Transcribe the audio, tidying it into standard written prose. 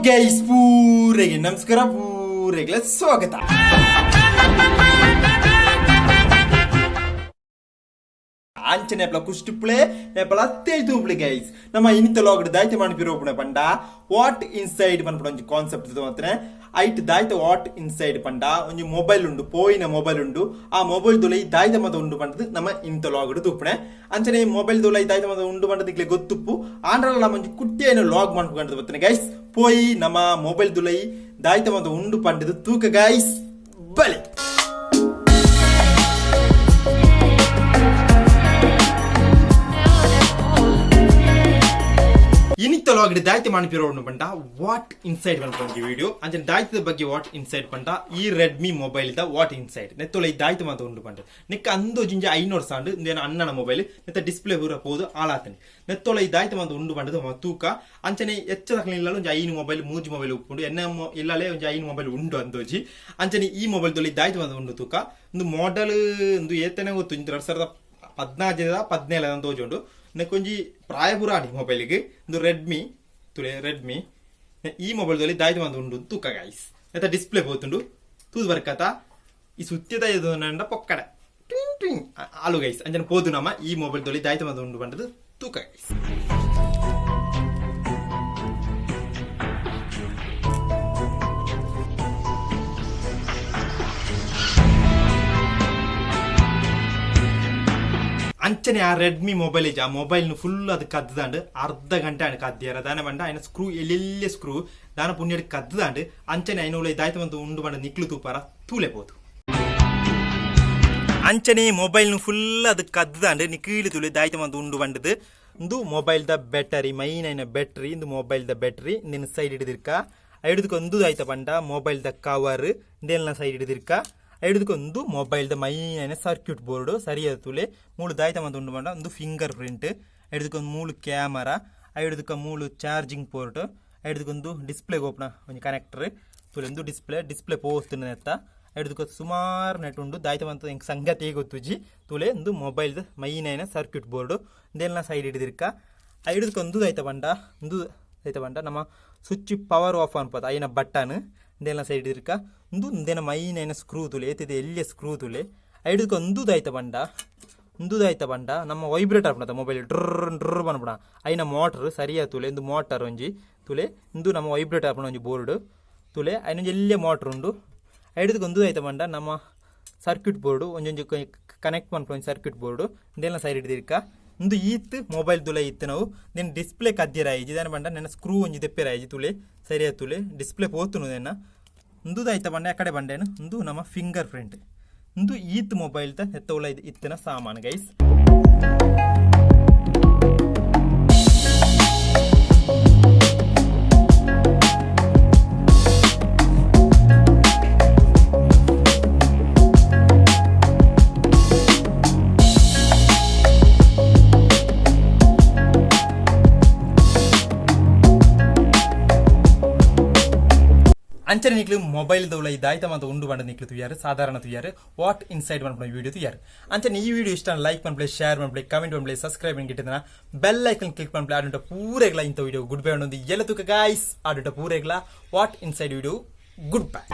Guys, ಪೂರೆಗೆ ನಮಸ್ಕಾರ, ಪೂರೆಗೆ ಸ್ವಾಗತ. ಅಂಚನೆ ಪ್ಲ ಕುಷ್ಟಿಪ್ಳೆ ನೆಪಲ ತೇಜುಪ್ಳೆ ಗೈಸ್. ನಮ್ಮ ಇನಿತ ಲಾಗ್ ದಾಯ್ತೆ ಮನ್ಪಿರೋಪುಣ ಪಂಡ what inside ಪನ್ಪುನ ಒಂಜಿ ಕಾನ್ಸೆಪ್ಟ್ ಮಾತ್ರ. ಐಟ್ ದಾಯ್ತ what inside ಪಂಡ ಒಂಜಿ ಮೊಬೈಲ್ ಉಂಡು, ಪೋಯಿನ ಮೊಬೈಲ್ ಉಂಡು. ಆ ಮೊಬೈಲ್ ದುಲೈ ದಾಯ್ತ ಮತ ಉಂಡು ಪಂಡದು ನಮ್ಮ ಇನಿತ ಲಾಗ್ ತೂಪುಣೆ. ಅಂಚನೆ ಮೊಬೈಲ್ ದುಲೈ ದಾಯ್ತ ಮತ ಉಂಡು ಪಂಡದು ನಿಕ್ಲೆ ಗೊತ್ತುಪ್ಪು. ಆಂಡ್ರಲ ನಮ್ಮ ಒಂಜಿ ಕುಟ್ಟಿಯನ್ನು ಲಾಗ್ ಮನ್ಪುಂಡು ಬತ್ತನೆ ಗೈಸ್. ಪೋಯಿ ನಮ್ಮ ಮೊಬೈಲ್ ದುಲೈ ದಾಯ್ತ ಮತ ಉಂಡು ಪಂಡದು ತೂಕ ಗೈಸ್, ಬಲೆ. ಇನಿತ ಲಾಗ್ ದಾಯ್ತಿ ಮನ್ಪಿರೋಡು ಪಂಡ what inside ಪನ್ಪುನ video. ಅಂಚನೆ ದಾಯ್ತದ ಬಗ್ಗೆ what inside ಪಂಡ ಈ Redmi mobile the what inside ನೆತ್ತೊಲ ಈ ದಾಯ್ತ ಮಾತ ಉಂಡು ಪಂಡ ನೆಕ್ಕ ಅಂದೋಜಿಂಜ 500 ಸಾಂಡ್ ಇಂದೇನ ಅಣ್ಣನ ಮೊಬೈಲ್ ನೆತ್ತ ಡಿಸ್ಪ್ಲೇ ಪೂರ ಪೋದು ಆಳಾತನೆ. ನೆತ್ತೊಲ ಈ ದಾಯ್ತ ಮಾತ ಉಂಡು ಪಂಡದು ತೂಕ. ಅಂಚನೆ ಎಚ್ಚ ತಕ್ಕನ ಇಲ್ಲಲ ಒಂಜಿ 5 ಮೊಬೈಲ್ 3 ಮೊಬೈಲ್ ಉಪ್ಪುಂಡು. ಎನ್ನ ಇಲ್ಲಲೇ ಒಂಜಿ 5 ಮೊಬೈಲ್ ಉಂಡು ಅಂದೋಜಿ. ಅಂಚನೆ ಈ ಮೊಬೈಲ್ ದೊಲಿ ದಾಯ್ತ ಮಾತ ಉಂಡು ತೂಕ. ಇಂದು ಮಾಡೆಲ್ ಇಂದು ಏತನೆ ಗೊತ್ತು, ಇಂದು 2014 17 ಅಂದೋಜುಂಡು. ನೆಕ್ಕೊಂಜಿ ಪ್ರಾಯ ಪುರಾಣಿ ಮೊಬೈಲ್ಗೆ. ಇಂದು ರೆಡ್ಮಿ ತುಲೆ ರೆಡ್ಮಿ. ಈ ಮೊಬೈಲ್ ದಲ್ಲಿ ದಾಯ್ತ ಮಾತ ಉಂಡು ತೂಕ ಗೈಸ್. ನೆತ್ತ ಡಿಸ್ಪ್ಲೇ ಪೋತುಂಡು ತೂದು ಬರ್ಕತ. ಈ ಸುತ್ತಿದ ಇದು ನಂಡ ಪೊಕ್ಕಡೆ ಟ್ವಿಂಗ್ ಟ್ವಿಂಗ್ ಆಲು ಗೈಸ್. ಅಂಚನೆ ಪೋದು ನಮ್ಮ ಈ ಮೊಬೈಲ್ ದೊಲಿ ದಾಯ್ತ ಮಾತ ಉಂಡು ಪಂಡದು ತೂಕ ಗೈಸ್. ಅಂಚನೆ ಆ ರೆಡ್ಮಿ ಮೊಬೈಲ್ ಆ ಮೊಬೈಲ್ ಫುಲ್ ಅದು ಕದ್ದಂಡು ಅರ್ಧ ಗಂಟೆ ಆಂಡ್ ಕದ್ದಿಯರ. ದಾನ ಪಂಡ ಆಯ್ನ ಸ್ಕ್ರೂ ಎಲ್ಲೆಲ್ಲೆ ಸ್ಕ್ರೂ ದಾನ ಪುಣ್ಯಡ್ ಕದ್ದಂಡು. ಅಂಚನೆ ಐನ ಉಲೈ ದಾಯ್ತ ಬಂದು ಉಂಡು ಪಂಡ ನಿಕ್ಲು ತೂಪಾರ ತೂಲೆ ಪೋದು. ಅಂಚನೆ ಮೊಬೈಲ್ ಫುಲ್ ಅದು ಕದ್ದಂಡು ನಿಕೀಳು ತುಲೆ ದಾಯ್ತ ಬಂದು ಉಂಡು ಬಂಡದು. ಇಂದು mobile the battery main ಐನ ಬ್ಯಾಟರಿ. ಇಂದು mobile the battery ಇಂದಿನ ಸೈಡ್ ಹಿಡಿದಿರ್ಕ. ಹಿಡಿದಕ್ಕೆ ಒಂದು ದಾಯ್ತ ಪಂಡ mobile the cover ಇಂದೆಲ್ಲ ಸೈಡ್ ಹಿಡಿದಿರ್ಕ. ಹಿಡಿದುಕೊಂಡು mobile the main ಐನ ಸರ್ಕ್ಯೂಟ್ ಬೋರ್ಡ್ ಸರಿಯಾದ ತುಲೆ. ಮೂಲು ದಾಯ್ತ ಮಂತ ಉಂಡು ಪಂಡ ಒಂದು ಫಿಂಗರ್ ಪ್ರಿಂಟ್ ಹಿಡಿದುಕೊಂಡು, ಮೂಲು ಕ್ಯಾಮರಾ ಹಿಡಿದುಕ, ಮೂಲು ಚಾರ್ಜಿಂಗ್ ಪೋರ್ಟ್ ಹಿಡಿದುಕೊಂಡು, ಡಿಸ್ಪ್ಲೇ ಓಪನ ಒಂಜಿ ಕನೆಕ್ಟರ್ ತುಲೆ. ಒಂದು ಡಿಸ್ಪ್ಲೇ ಡಿಸ್ಪ್ಲೇ ಪೋಸ್ತುಂಡು ನೆತ್ತ. ಹಿಡಿದುಕ ಸುಮಾರು ನೆಟ್ ಉಂಡು. ದಾಯ್ತ ಮಂತ ಎಂಕ್ ಸಂಗತಿ ಗೊತ್ತುಜಿ. ತುಲೆ ಒಂದು ಮೊಬೈಲ್ ಮೈನ್ ಐನ ಸರ್ಕ್ಯೂಟ್ ಬೋರ್ಡ್ ಇಂದೆಲ್ಲ ಸೈಡ್ ಹಿಡಿದಿರ್ಕ. ಹಿಡಿದುಕೊಂಡು ದಾಯ್ತ ಪಂಡ ಒಂದು ದಾಯ್ತ ಪಂಡ ನಮ್ಮ switch power of ಅನ್ಪದ ಐನ ಬಟನ್ ಇಂದೆಲ್ಲ ಸೈಡ್ ಹಿಡಿದಿರ್ಕ. ಒಂದು ಇಂದೇನ ಮೈನ್ ಐನ ಸ್ಕ್ರೂ ತುಲೆ ಏತಿದೆ ಎಲ್ಲಿಯ ಸ್ಕ್ರೂ ತುಲೆ. ಹಿಡಿದುಕ ಒಂದು ದಾಯ್ತ ಪಂಡ ಒಂದು ದಾಯ್ತ ಪಂಡ ನಮ್ಮ ವೈಬ್ರೇಟ್ ಆಪುಂಡತ ಮೊಬೈಲ್ ಡ್ರರ್ ಡ್ರರ್ ಪನ್ಪುಣ ಐನ ಮೋಟರ್ ಸರಿಯಾ ತುಲೆ. ಇಂದು ಮೋಟರ್ ಒಂಜಿ ತುಲೆ. ಇಂದು ನಮ್ಮ ವೈಬ್ರೇಟ್ ಆಪುಣ ಒಂಜಿ ಬೋರ್ಡ್ ತುಲೆ. ಐನ ಒಂಜಿ ಎಲ್ಲಿಯ ಮೋಟರ್ ಉಂಡು. ಹಿಡಿದುಕ ಒಂದು ದಾಯ್ತ ಪಂಡ ನಮ್ಮ ಸರ್ಕ್ಯೂಟ್ ಬೋರ್ಡ್ ಒಂಜೊಂಜಿ ಕನೆಕ್ಟ್ ಮನ್ಪುನ ಒಂಜಿ ಸರ್ಕ್ಯೂಟ್ ಬೋರ್ಡ್ ಇಂದೆಲ್ಲ ಸೈಡ್ ಹಿಡಿದಿರ್ಕ. ಇಂದು ಈತ್ ಮೊಬೈಲ್ ದುಲ ಇತ್ತು ನಾವು ನೆನ್ ಡಿಸ್ಪ್ಲೇ ಕದ್ದಿರ ಆಯ್ಜಿ. ದಾನ ಪಂಡ ನೆನ್ನ ಸ್ಕ್ರೂ ಒಂಜಿ ದೆಪ್ಪೆರ ಆಯ್ಜಿ. ತುಲೆ ಸರಿಯಾ ತುಲೆ ಡಿಸ್ಪ್ಲೇ ಪೋತುನು ನೆನ್ನ. ಇಂದು ದಾಯ್ತ ಪಂಡ ಕಡೆ ಬಂಡೇನು ಇಂದು ನಮ್ಮ ಫಿಂಗರ್ ಪ್ರಿಂಟ್. ಇಂದು ಈತ್ ಮೊಬೈಲ್ ದ ನೆತ್ತ ಉಲ ಇತ್ತಿನ ಸಾಮಾನು ಗೈಸ್. ಅಂಚನೆ ನಿಕ್ಲು ಮೊಬೈಲ್ ದೌಲ ದಾಯ್ತ ಮಾತ ಉಂಡು ಪಂಡ ನಿಕ್ಲು ತುಯಾರು ಸಾಧಾರಣ ತುಯಾರು what inside ಪನ್ಪುನ ವಿಡಿಯೋ ತುಯಾರು. ಅಂಚನೆ ಈ ವಿಡಿಯೋ ಇಷ್ಟ ಲೈಕ್ ಪನ್ಪ್ಲೆ, ಶೇರ್ ಪನ್ಪ್ಲೆ, ಕಮೆಂಟ್ ಪನ್ಪ್ಲೆ, ಸಬ್ಸ್ಕ್ರೈಬ್ ಗಿಟ್ಟಿನ bell icon click ಪನ್ಪ್ಲೆ. ಆಡುಂಟ ಪೂರೆಗ್ಲ ಇಂಥ video good bye ಒಂದು ಎಲ್ಲ ತುಕ ಗಾಯ್ಸ್. ಆಡುಂಟ ಪೂರೆಗ್ಲ what inside video good bye.